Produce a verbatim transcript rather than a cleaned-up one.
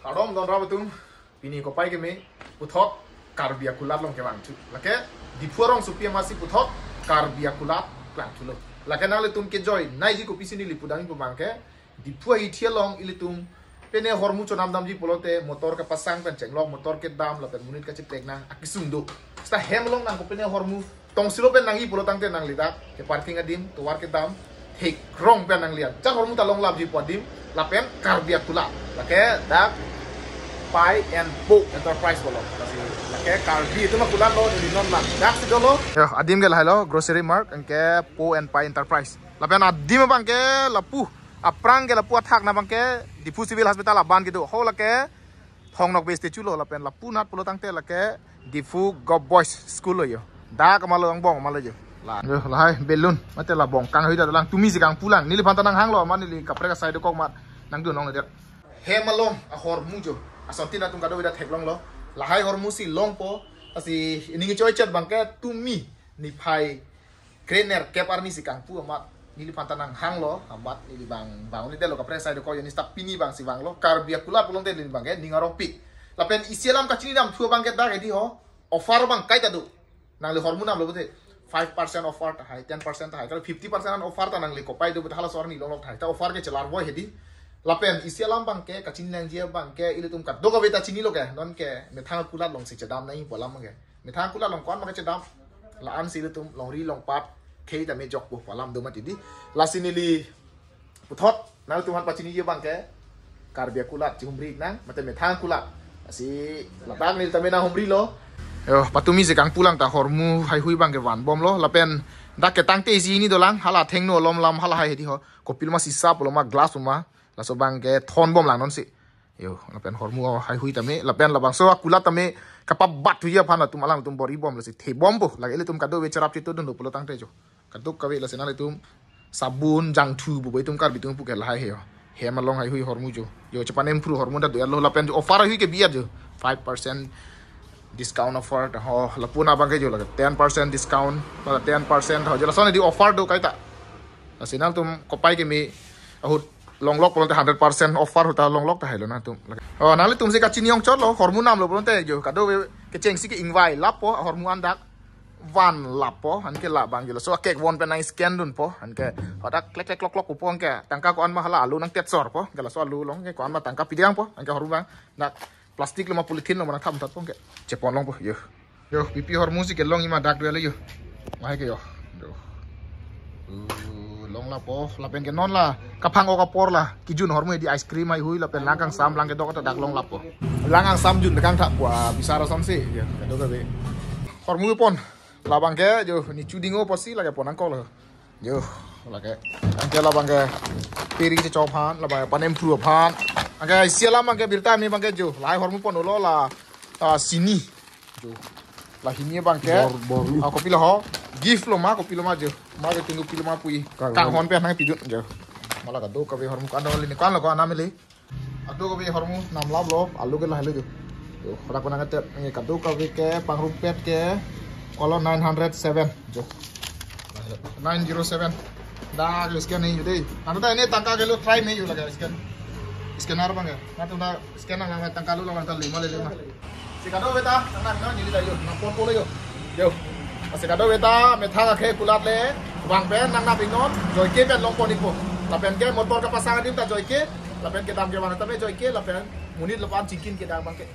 Kardom don rap atum, pini kopai keme puthot Karbi akulat along kevang thu. Lake Diphu arongsopi amatsi puthot Karbi akulat kevang thulo. Lake nanglitum kejoi naiji kopisi neli pudam pu abangke, Diphu ahithi along ilitum pene ahormu chonam damji pulote motor kepasang pen chenglok, motor kedam lapen monit kacheplek nang akesung do. Seta hem along nangkok pene ahormu tongsilo pen nangji pulo tangte nangli dak ke parking adim tovar kedam thekrong pen nangli an chang ahormu ta longlapji pu adim lapen Karbi akulat. Lake dak Pai and Po Enterprise pulo. Lasi lake Karbi atum akulat lo, neli non lang. Daksi dolo. Yo, adim ke lahai lo, Grocery Mart, anke Po and Pai Enterprise. Lapen adim abangke lapu, aphrang ke lapu athak na abangke Diphu Civil Hospital aban kedo. Ho lake Thong Nokbe statue lo, lapen lapu nat pulo tangte lake Diphu Govt Boys School lo yo. Dak amatlo angbong amatlo yo. La. Yo, lahai balloon mate la bong kanghui ta lang, tumi si kangpu lang. Neliphan ta nanghanglo, amat neli kaprek asai dokok amat nangdun longledet. Hem along ahormu jo, asontin atum kadokave ta theklonglo. Lahai ahormu si longpo. Lasi ining choi chet abangke tumi niphai krenerkep arni si kangpu amat neliphan ta nanghanglo, amat neli bang bang unidetlo, kaprek asai dokok yo, neli seta pini abang si vanglo. Karbi akulat pulote neli abangke ning arongpik. Lapen isi alam kachini damthu abangke dak hedi ho, offer abang kaita do. Nangli ahormu namlo pute five percent offer tahai, ten percent tahai, kali fifty percent an offer ta nangli kopai do pute halaso arni longlok tahai. Ta offer ke chelar voi hedi. Lapen isi alam abangke kachini nangji abangke ilitum kadokave ta chinilo ke, non ke methang akulat along si chedam nangji pu alam ke. Methang akulat along ko-an ma kachedam, la-an si ilitum longri longpat khei ta mejok pu alam do mati di. Lasi neli puthot nangtum aphan pachiniji abangke Karbi akulat chihumri nang mate methang akulat. Lasi ladak neli tame nanghumrilo. Yo, patumi si kangpu lang ta ahormu haihui abangke vanbomlo. Lapen dak ketangte isi hini dolang, hala thengno alom lam, hala hai hedi ho, kopilo ma sisa pulo ma glass pu ma, laso abangke thonbom lang non si. Yo, lapen ahormu haihui tame, lapen labangso akulat tame kapabat thuji aphan atum alangtum bor-ibom, lasi thebompo. Lake ilitum kadokave cherap chetudun do pulo tangte jo, kadokave lasi nanglitum sabun jangthu pu bai atum Karbi atum pu ke lahai he yo. Hem along haihui ahormu jo. Yo, chepanem phru ahormu ta do-etlo, lapen jo offer haihui ke bi-et jo. Five percent discount offer ta ho, lapu na abangke jo lake ten percent discount, lake ten percent ho jo, lason hedi offer do kaita. Lasi nangtum kopai keme ahut longlok pulote hundred percent offer ahut ta longlok tahai lo nangtum. Oh, nanglitum si kachini ong chotlo, ahormu namlo pulote jo, kadokave kechengsi ke ingvai lappo, ahormu an dak vanlappo, anke labang jo laso akek von pen nang scan dunpo, anke hadak klek klek klok klok pupo, anke tangka ko-an ma hala alu nangtetsorpo, anke laso alu along ke ko-an ma tangka pidangpo, anke ahormu abang dak plastic lo ma polythene lo ma nangthap thatpo, anke chepon longpo, yo. Yo, pipi ahormu si kelong ima dak dua le yo. Mahai ke yo. Yo. Uh, longlappo, lapen ke non la kaphang-ok apor la kijun ahormu hedi ice cream haihui lapen lang kangsam lang kedok ta dak longlappo. Lang kangsam jun kangthap pu abisar asonsi. Yo, kadokave. Ahormu pon. Labangke jo, neli chuding-o pusi lake pon nangkoklo. Yo, lake. Anke labangke piring checho aphan, labangke panem phru aphan. Anke isi alam abangke birta me abangke jo, lahai ahormu pon-olo la, ah, sini. Jo. La hini abangke. Bor, bor. Ah, kopilo ho. Gift lo ma, kopilo ma jo. Ma jo tunggu pilo ma pu-i. Kanghon. Kanghon pen nangpidun jo. Ma la kadokave ahormu ko-an do le, ko-an lo ko-an namle. Kadokave ahormu namlaplo, alu ke lahelo jo. Yo, rak ko nangketep, eh, kadokave ke pangrumpet ke kolo nine hundred seven jo. Nine zero seven. Dak lo scan nangji dei. Nangtum ta ne tangka kelo try me jo lake scan. Scanner abangke. Nangtum ta scan nanglang tangka lo lang ta lima le lima. Si kadokave ta, nang nang neli ta yo, nangpon polo yo. Yo. Si kadokave ta, methang akhei akulat le, vang pen nangnam iknon, joike pen longpon ikpo. Lapen ke motor kepasang adim ta joike, lapen kedam kevang tame joike, lapen monit lapu-an chingkin kedam abangke.